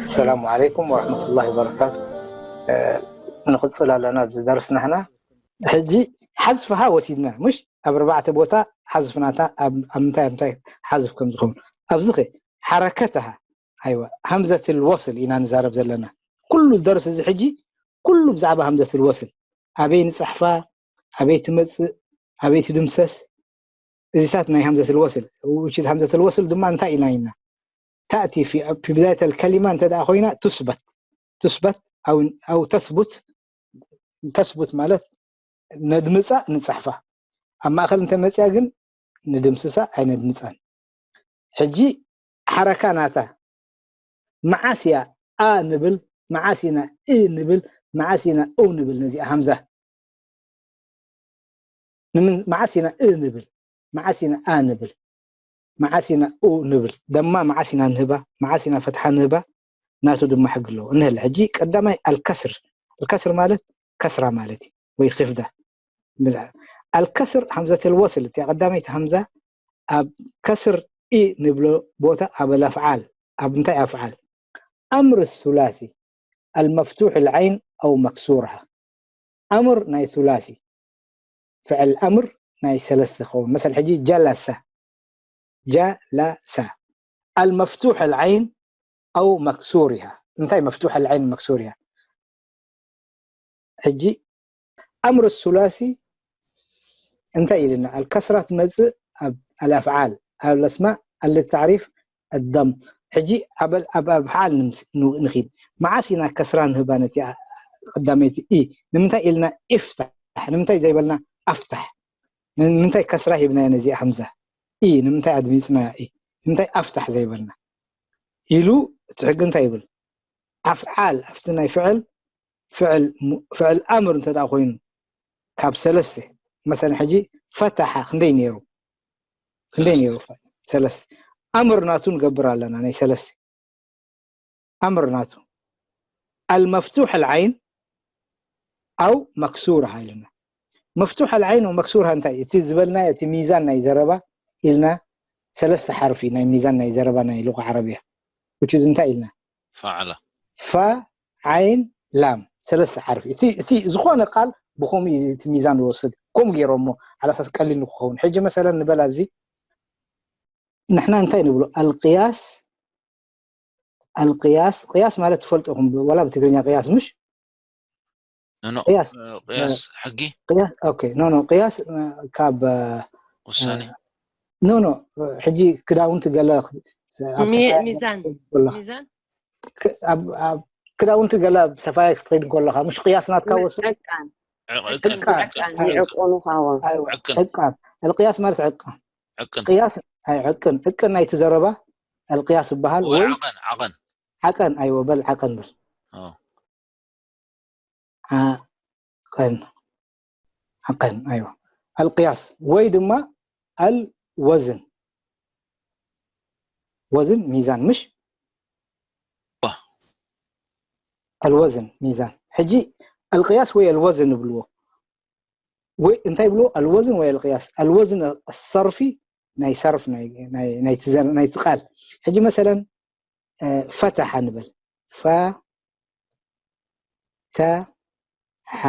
السلام عليكم ورحمة الله وبركاته. ንቕፅል ኣለና ኣብዚ ደርስ ንሕና ሕጂ ሓዝፍኻ ወሲድና ምሽ ኣብ ኣርባዕተ ቦታ ሓዝፍናታ ኣብ ምንታይ ምንታይ ሓዝፍ ከም ዝኸውን ኣብዚ ኸ ሓረከትኻ ኣይወ ሃምዘት ልወስል ኢና ንዛረብ ዘለና። ኩሉ ደርስ እዚ ሕጂ ኩሉ ብዛዕባ ሃምዘት ልወስል ኣበይ ንፅሕፋ፣ ኣበይ ትመፅእ፣ ኣበይ ትድምሰስ፣ እዚታት ናይ ሃምዘት ልወስል ውችዝ ሃምዘት ልወስል ድማ እንታይ ኢና ኢልና ታእቲ ፊ ብዳየት ልከሊማ እንተ ኮይና ቱስበት ቱስበት ኣው ተስቡት ተስቡት ማለት ነድምፃ ንፅሕፋ ኣብ ማእኸል እንተመፅያ ግን ንድምስሳ ኣይነድምፃን። ሕጂ ሓረካ ናታ መዓስ እያ ኣ ንብል፣ መዓስ ኢና እ ንብል፣ መዓስ ኢና ኡ ንብል። ነዚኣ ሃምዛ ንምን መዓስ ኢና እ ንብል፣ መዓስ ኢና ኣ ንብል፣ መዓስ ኢና ኡ ንብል። ደማ መዓስ ኢና ንህባ፣ መዓስ ኢና ፈትሓ ንህባ፣ ናቱ ድማ ሕጊ ኣለዎ። እንህለ ሕጂ ቀዳማይ ኣልከስር፣ ኣልከስር ማለት ከስራ ማለት እዩ ወይ ክፍዳ። ኣልከስር ሃምዘት ልወስል እቲኣ ቀዳመይቲ ሃምዛ ኣብ ከስር ኢ ንብሎ ቦታ ኣብ ኣፍዓል ኣብ እንታይ ኣፍዓል ኣምር ሱላሲ ኣልመፍቱሕ ልዓይን ኣው መክሱርሃ ኣምር ናይ ሱላሲ ፍዕል ኣምር ናይ ሰለስተ ክኸውን መሰል ሕጂ ጀለሳ ጀለሳ ኣልመፍቱሕ ልዓይን ኣው መክሱር ኢሃ እንታይ መፍቱሕ ልዓይን መክሱር ኢሃ ሕጂ ኣምር ሱላሲ እንታይ ኢልና ኣልከስራ ትመፅእ ኣብ ኣልኣፍዓል ኣብ ለስማ ኣልታዕሪፍ ኣደም ሕጂ ኣብ ኣፍዓል ንኺድ መዓስ ኢና ከስራ ንህባ ነቲ ቀዳመይቲ ኢ ንምንታይ ኢልና ኢፍታሕ ንምንታይ ዘይበልና ኣፍታሕ ንምንታይ ከስራ ሂብናዮ ነዚኣ ሃምዛ ኢ ንምንታይ ኣድሚፅናያ ኢ ንምንታይ ኣፍታሕ ዘይበልና ኢሉ እቲ ሕጊ እንታይ ይብል ኣፍዓል ኣብቲ ናይ ፍዕል ፍዕል ኣምር እንተ ኮይኑ ካብ ሰለስተ መሰለ ሕጂ ፈታሓ ክንደይ ነይሩ ክንደይ ነይሩ ሰለስተ ኣምር ናቱ ንገብር ኣለና ናይ ሰለስተ ኣምር ናቱ ኣልመፍቱሕ ልዓይን ኣው መክሱር ሃ ኢልና መፍቱሕ ልዓይን መክሱር እንታይ እቲ ዝበልናዮ እቲ ሚዛን ናይ ዘረባ ኢልና ሰለስተ ሓርፊ ናይ ሚዛን ናይ ዘረባ ናይ ልቋ ዓረብያ ውችዝ እንታይ ኢልና ፈዓላ ፋ ዓይን ላም ሰለስተ ሓርፊ እቲ ዝኾነ ቃል ብከምኡ እቲ ሚዛን ዝወስድ ከምኡ ገይሮሞ ዓላሳስ ቀሊል ንክኸውን ሕጂ መሰለን ንበል ኣብዚ ንሕና እንታይ ንብሎ ኣልቅያስ ኣልቅያስ ቅያስ ማለት ትፈልጦ ኢኹም ዋላ ብትግርኛ ቅያስ ምሽ ኖኖ ቅያስ ቅያስ ሕጊ ቅያስ ኦኬ ኖኖ ቅያስ ካብ ውሳኔ ኖኖ ሕጂ ክዳውንቲ ገለ ሚዛን ሚዛን ክዳውንቲ ገለ ሰፋያ ክትኸይድ ከለካ ምሽ ቅያስ ናትካ ወስድ ዕቃን ዕቃን ዕቃን ይዕቁኑ ካዋ ዕቅን ዕቃን ኣልቅያስ ማለት ዕቃን ዕቅን ቅያስ ኣይዕቅን ዕቅን ናይቲ ዘረባ ኣልቅያስ ይበሃል ወይ ዓቐን ዓቐን ዓቀን ኣይወ በል ዓቀን በል ኦ ዓቀን ዓቀን ኣይወ ኣልቅያስ ወይ ድማ ኣልወዝን ወዝን ሚዛን ምሽ ኣልወዝን ሚዛን ሕጂ ኣልቅያስ ወይ ኣልወዝን ይብልዎ ወይ እንታይ ይብልዎ ኣልወዝን ወይ ኣልቅያስ ኣልወዝን ሰርፊ ናይ ሰርፍ ናይቲ ቃል ሕጂ መሰለን ፈተሓ ንበል ፈተሓ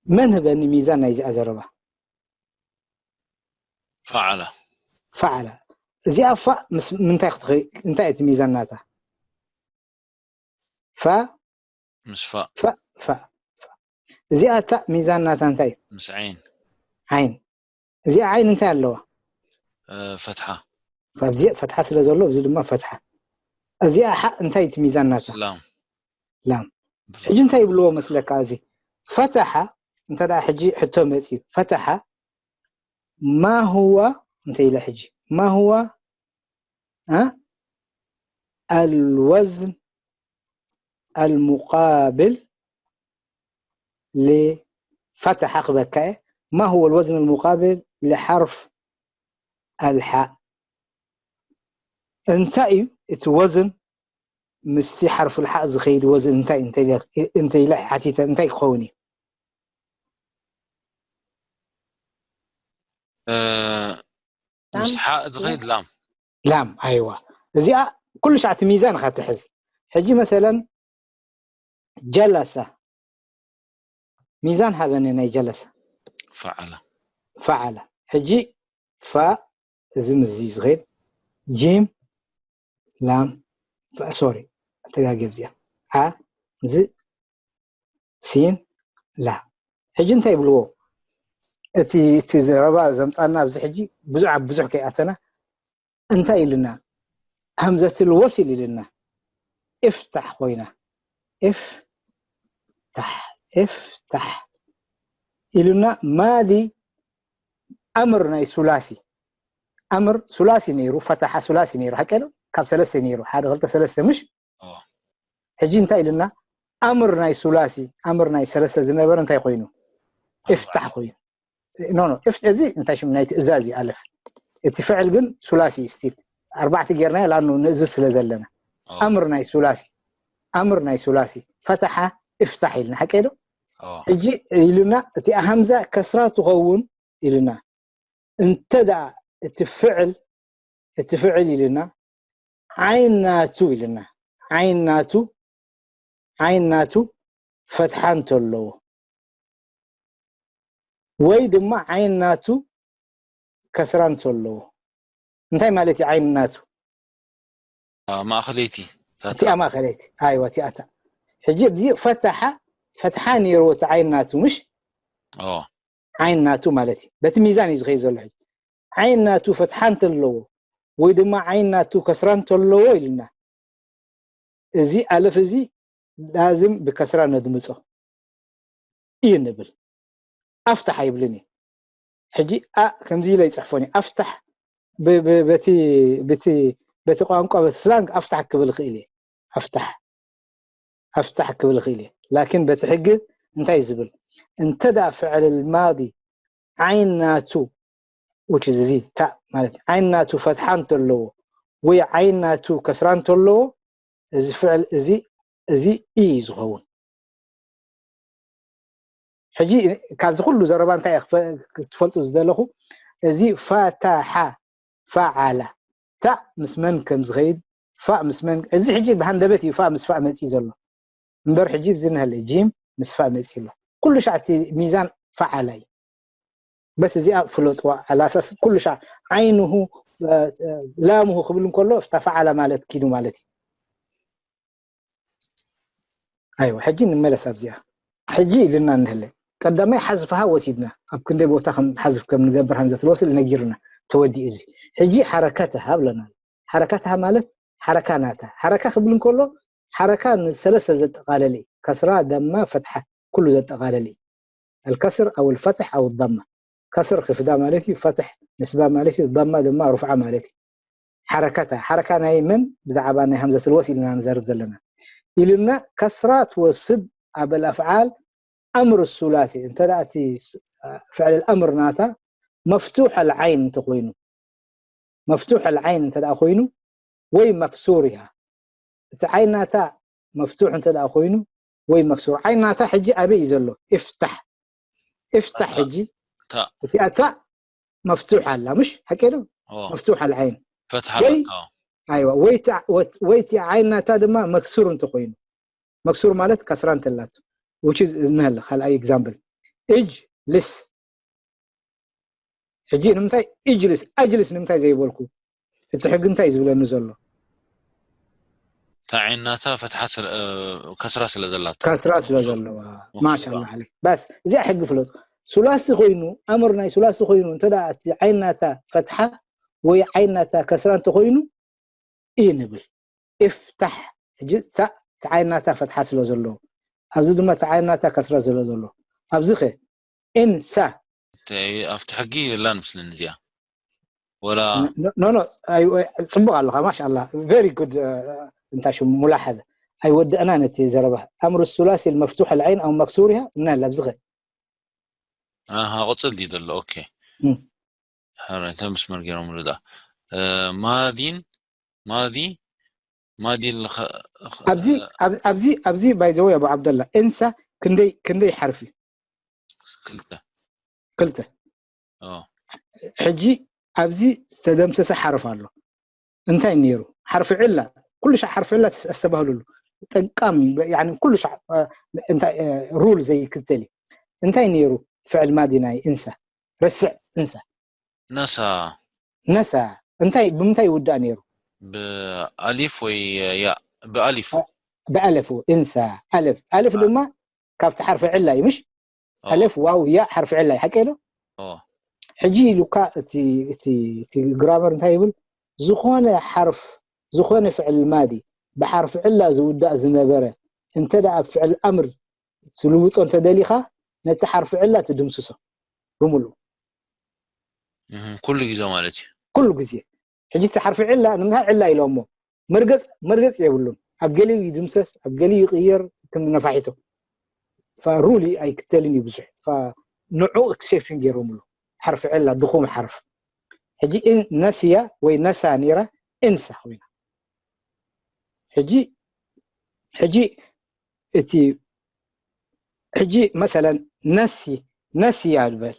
መን ህበኒ ሚዛን ናይዚኣ ዘረባ ፈዓላ ፈዓላ እዚኣ ፋእ ምስ ምንታይ ክትኸ እንታይ እቲ ሚዛን ናታ ፋ ምስ ፋእ ፋእ ፋእ ፋእ እዚኣ እታ ሚዛን ናታ እንታይ እዩ ምስ ዓይን ዓይን እዚኣ ዓይን እንታይ ኣለዋ እ፣ ፈትሓ ኣብዚ ፈትሓ ስለ ዘሎ እዚ ድማ ፈትሓ እዚኣ ሓ እንታይ እቲ ሚዛን ናታ ስላም ላም ሕጂ እንታይ ይብልዎ መስለካ እዚ ፈተሓ እንተ ደኣ ሕጂ ሕቶ መፅዩ ፈተሓ ማ ሁዋ እንተ ኢለ ሕጂ ማ ሁዋ እ ኣልወዝን ኣልሙቃብል ፈተሓ ክበካ እየ ማ ሁወ ኣልወዝን ኣልሙቃብል ልሓርፍ ኣልሓእ እንታይ እዩ እቲ ወዝን ምስቲ ሓርፍ ልሓእ ዝኸይድ ወዝን እንታይ እንተ ኢለ ሓቲተ እንታይ ክኸውን እዩ እ፣ ምስ ሓ ዝኸይድ ላም። ላም ኣይዋ። እዚኣ ኩሉ ሻዕ እቲ ሚዛን ኢኻ ትሕዝ። ሕጂ መሰለን ጀለሰ ሚዛን ሃበኒ ናይ ጀለሰ ፈዓለ። ፈዓለ። ሕጂ ፋ እዚ ምዚ ዝኸይድ ጂም ላም ፋ- ሶሪ ተጋጊብ እዚኣ ዓ እዚ ሲን ላ። ሕጂ እንታይ ይብልዎ? እቲ እቲ ዘረባ ዘምፃና ኣብዚ ሕጂ ብዙሕ ኣብ ብዙሕ ከይኣተና እንታይ ኢልና? همزة الوصل ኢልና እፍታሕ ኮይና እፍታሕ እፍታሕ ኢሉና ማዲ ኣምር ናይ ሱላሲ ኣምር ሱላሲ ነይሩ ፈታሓ ሱላሲ ነይሩ ሓቂ ዶ ካብ ሰለስተ ነይሩ ሓደ ክልተ ሰለስተ ምሽ ሕጂ እንታይ ኢሉና ኣምር ናይ ሱላሲ ኣምር ናይ ሰለስተ ዝነበረ እንታይ ኮይኑ እፍታሕ ኮይኑ ኖ ኖ እፍ እዚ እንታይ ሽም ናይ ትእዛዝ እዩ ኣለፍ እቲ ፍዕል ግን ሱላሲ እዩ ስቲል ኣርባዕተ ጌርና ላኑ ንእዝዝ ስለ ዘለና ኣምር ናይ ሱላሲ ኣምር ናይ ሱላሲ ፈታሓ እፍታሕ ኢልና ሓቂ ዶ ሕጂ ኢሉና እቲ ኣሃምዛ ከስራ ትኸውን ኢሉና እንተ ደኣ እቲ ፍዕል እቲ ፍዕል ኢሉና ዓይን ናቱ ኢሉና ዓይን ናቱ ዓይን ናቱ ፈትሓ እንተለዎ ወይ ድማ ዓይን ናቱ ከስራ እንተለዎ እንታይ ማለት እዩ ዓይን ናቱ ማእኸለይቲ እቲኣ ማእኸለይቲ ኣይዋ እቲኣታ ሕጂ እዚ ፈታሓ ፈትሓ ነይርዎ እቲ ዓይን ናቱ ምሽ ዓይን ናቱ ማለት እዩ በቲ ሚዛን እዩ ዝኸይ ዘሎ ዓይን ናቱ ፈትሓ እንተለዎ ወይ ድማ ዓይን ናቱ ከስራ እንተለዎ ኢልና እዚ ኣለፍ እዚ ላዝም ብከስራ ነድምፆ እዩ ንብል ኣፍታሕ ኣይብልን እዩ ሕጂ ኣ ከምዚ ኢለ ይፅሕፎን እዩ ኣፍታሕ በቲ ቋንቋ በቲ ስላንግ ኣፍታሕ ክብል ክእል እየ ኣፍታሕ ኣፍታሕ ክብል ክእል እየ ላኪን በቲ ሕጊ እንታይ ዝብል እንተ ደኣ ፍዕል ማዲ ዓይን ናቱ ውች እዚ ታ ማለት ዓይን ናቱ ፈትሓ እንተለዎ ወይ ዓይን ናቱ ከስራ እንተለዎ እዚ ፍዕል እዚ እዚ ኢ ዝኸውን ሕጂ ካብዚ ኩሉ ዘረባ እንታይ ክትፈልጡ ዝደለኹ እዚ ፈታሓ ፈዓላ ታ ምስ መን ከም ዝኸይድ ፋእ ምስ መን እዚ ሕጂ ብሃንደበት እዩ ፋእ ምስ ፋእ መፂ ዘሎ እምበር ሕጂ ብዚ ንህለ ጂም ምስ ፋእ መፂ ኣሎ ኩሉ ሻዕ እቲ ሚዛን ፈዓላ እዩ በስ እዚኣ ፍለጥዋ ኣላሳስ ኩሉ ሻዕ ዓይንሁ ላምሁ ክብል እንከሎ እፍታ ፈዓላ ማለት ኪዱ ማለት እዩ ኣይዋ ሕጂ ንመለስ ኣብዚኣ ሕጂ ኢልና እንህለ ቀዳማይ ሓዝፍሃ ወሲድና ኣብ ክንደይ ቦታ ከም ሓዝፍ ከም ንገብር ሃምዘት ልወስል ነጊርና ተወዲኡ እዚ ሕጂ ሓረከትሃ ብለና ሓረከትሃ ማለት ሓረካ ናታ ሓረካ ክብል እንከሎ ሓረካ ንሰለስተ ዘጠቃለለ እዩ ከስራ ደማ ፈትሓ ኩሉ ዘጠቃለለ እዩ الكسر او الفتح او الضمه كسر خفضة ማለት እዩ ፈትሕ ንስባ ማለት እዩ ضمه ድማ ሩፍዓ ማለት እዩ ሓረከታ ሓረካ ናይ መን ብዛዕባ ናይ همزة الوصل ኢና ንዘርብ ዘለና ኢልና ከስራ ትወስድ ኣብ الافعال امر الثلاثي እንተ እቲ فعل الامر ናታ مفتوح العين እንተኮይኑ مفتوح العين እንተ ኮይኑ ወይ مكسور እያ እቲ ዓይን ናታ مفتوح እንተ ኮይኑ ወይ مكسور ዓይን ናታ ሕጂ ኣበይ እዩ ዘሎ افتح افتح ሕጂ እቲኣ ታ مفتوح ኣላ مش حق ዶ مفتوح العين ፈትሓ ወይ ኣይዋ ወይ እቲ ዓይን ናታ ድማ مكسور እንተ ኮይኑ مكسور ማለት ከስራ እንተላቱ which is እንህለ ካልኣይ example እጅ ልስ ሕጂ ንምንታይ እጅልስ ኣጅልስ ንምንታይ ዘይበልኩ እቲ ሕጊ እንታይ ዝብለኒ ዘሎ ታዒናታ ፈትሓ ከስራ ስለ ዘላታ ከስራ ስለ ዘለዋ ማሻላ ዓለይክ በስ እዚኣ ሕጊ ፍለጡ ሱላሲ ኮይኑ ኣምር ናይ ሱላሲ ኮይኑ እንተ እቲ ዓይናታ ፈትሓ ወይ ዓይናታ ከስራ እንተኮይኑ እዩ ንብል እፍታሕ ሕጂ እታ ዓይናታ ፈትሓ ስለ ዘለዎ ኣብዚ ድማ እታ ዓይናታ ከስራ ስለ ዘለዎ ኣብዚ ኸ እንሳ ኣብቲ ሕጊ የላን ምስልን እዚኣ ወላ ኖ ኖ ጽቡቅ ኣለኻ ማሻ ኣላ very good እንታይ ሽሙ ሙላሓዘ ኣይወደእና ነቲ ዘረባ ኣምር ሱላሲ መፍቱሕ ልዓይን ኣው መክሱር እያ እና ኣብዚ ኸ ኣሃ ቁጽል ድዩ ዘሎ ኦኬ ሕረ እንታይ መስመር ገይሮምሉ ዳ ማዲን ማዲ ማዲ ኣብዚ ኣብዚ ኣብዚ ባይዘወይ ኣቡ ዓብደላ እንሳ ክንደይ ክንደይ ሓርፊ ክልተ ክልተ ሕጂ ኣብዚ ዝተደምሰሰ ሓርፍ ኣሎ። እንታይ ነይሩ? ሓርፊ ዕላ። ኩሉ ሻዕ ሓርፊ ዕላ ተስ-፣ ኣስተባህሉሉ። ጠቃሚ፣ ያኒ ኩሉ ሻዕ፣ እ፣ እንታይ፣ እ፣ ሩል ዘይክተል እዩ። እንታይ ነይሩ? ፍዕል ማዲ ናይ እንሳ። ረስዕ እንሳ። ነሳ። ነሳ። እንታይ፣ ብምንታይ ይውዳእ ነይሩ? ብኣሊፍ ወይ ያ? ብኣሊፍ። ብኣለፍ፣ እንሳ። ኣለፍ። ኣለፍ አ- ድማ ካብቲ ሓርፊ ዕላ እዩ፣ ምሽ? ኦ፣ ኣለፍ፣ ዋው፣ ያ ሓርፊ ዕላ እዩ። ሓቀይ ዶ? ኦ። ሕጂ ኢሉካ እቲ፣ እቲ፣ እቲ ግራመር እንታይ ይብል? ዝኾነ ሓርፍ፣ ዝኾነ ፍዕል ማዲ ብሓርፊ ዕላ ዝውዳእ ዝነበረ፣ እንተ ደኣ ኣብ ፍዕል ኣምር ትልውጦ እንተ ደሊኻ፣ ነቲ ሓርፊ ዕላ ትድምስሶ ብምሉእ። እህ፣ ኩሉ ግዜ ማለት እዩ። ኩሉ ግዜ። ሕጂ እቲ ሓርፊ ዕላ ንምንታይ ዕላ ኢሎሞ? መርገጽ፣ መርገጽ የብሉን። ኣብ ገሊኡ ይድምሰስ፣ ኣብ ገሊኡ ይቕየር፣ ከም ነፋሒቶ። ፋ ሩሊ ኣይክተልን እዩ ብዙሕ። ፋ ንዑ ኤክሴፕሽን ገይሮምሉ። ሓርፊ ዕላ፣ ድኹም ሓርፍ። ሕጂ እን-፣ ነስያ ወይ ነሳ ነይራ፣ እንሳ ኮይና። ሕጂ፣ ሕጂ እቲ፣ ሕጂ መሰለን ነሲ፣ ነስያ ንበል፣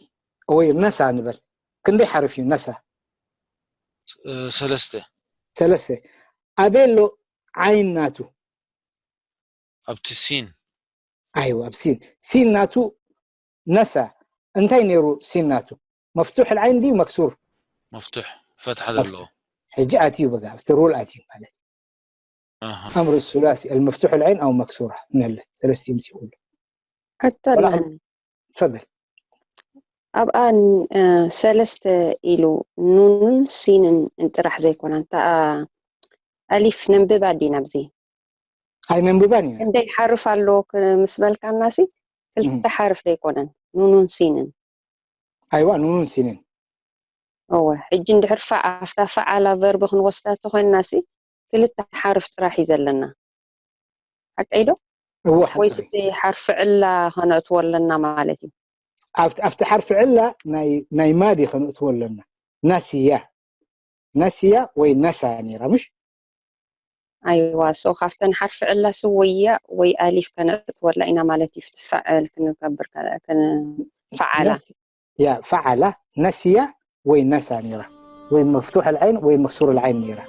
ወይ ነሳ ንበል። ክንደይ ሓርፍ እዩ ነሳ? እ፣ ሰለስተ። ሰለስተ። ኣበይ ኣሎ ዓይን ናቱ? ኣብቲ ሲን። ኣይዋ፣ ኣብ ሲን። ሲን ናቱ ነሳ። እንታይ ነይሩ ሲን ናቱ? መፍቱሕ ልዓይን ድዩ መክሱር? መፍቱሕ፣ ፈትሓ መፍቱሕ። ዘለዎ። ሕጂ ኣትዩ በቃ፣ ኣብቲ ሩል ኣትዩ ማለት እዩ። ኣሃ። ኣምር ሱላሲ፣ ኣልመፍቱሕ ልዓይን ኣው መክሱራ፣ ንለ፣ ሰለስቲኡ ምጽኡ። ሕቶ ወላ ኣለኒ። ትፈደል። ኣብኣ ን-፣ እ፣ ሰለስተ ኢሉ ኑንን ሲንን እንጥራሕ ዘይኮነ፣ እንታ ኣሊፍ ነንብባ ዲና ኣብዚ? ኣይነንብባን ኢና። ክንደይ ሓርፍ ኣለዎ ክ-፣ ምስ በልካናሲ፣ ክልተ እም። ሓርፍ ዘይኮነን፣ ኑኑን ሲንን። ኣይዋ፣ ኑኑን ሲንን። እወ፣ ሕጂ እንድሕር ፋ-፣ ኣብታ ፈዓላ ቨርብ ክንወስዳ ተኾይንናሲ፣ ክልተ ሓርፍ ጥራሕ እዩ ዘለና። ሓቀይ ዶ? እዎ፣ ሓቂ ወይስ እዩ። እቲ ሓርፊ ዕላ ከነእትዎ ኣለና ማለት እዩ? ኣብቲ፣ ኣብቲ ሓርፊ ዕላ ናይ፣ ናይ ማዲ ከነእትዎ ኣለና። ናስያ። ናስያ ወይ ነሳ ነይራ፣ ምሽ? ኣይዋ፣ ሶ ካብተን ሓርፊ ዕላ ሲ ወይ ያ ወይ ኣሊፍ ከነእትወላ ኢና ማለት እዩ። ፍቲ ፈዕል ክንገብር ከ-፣ ክን-፣ ፈዓላ። ነስ-፣ ያ፣ ፈዓላ፣ ነስያ ወይ ነሳ ነይራ። ወይ መፍቱሕ ልዓይን ወይ መክሱር ልዓይን ነይራ።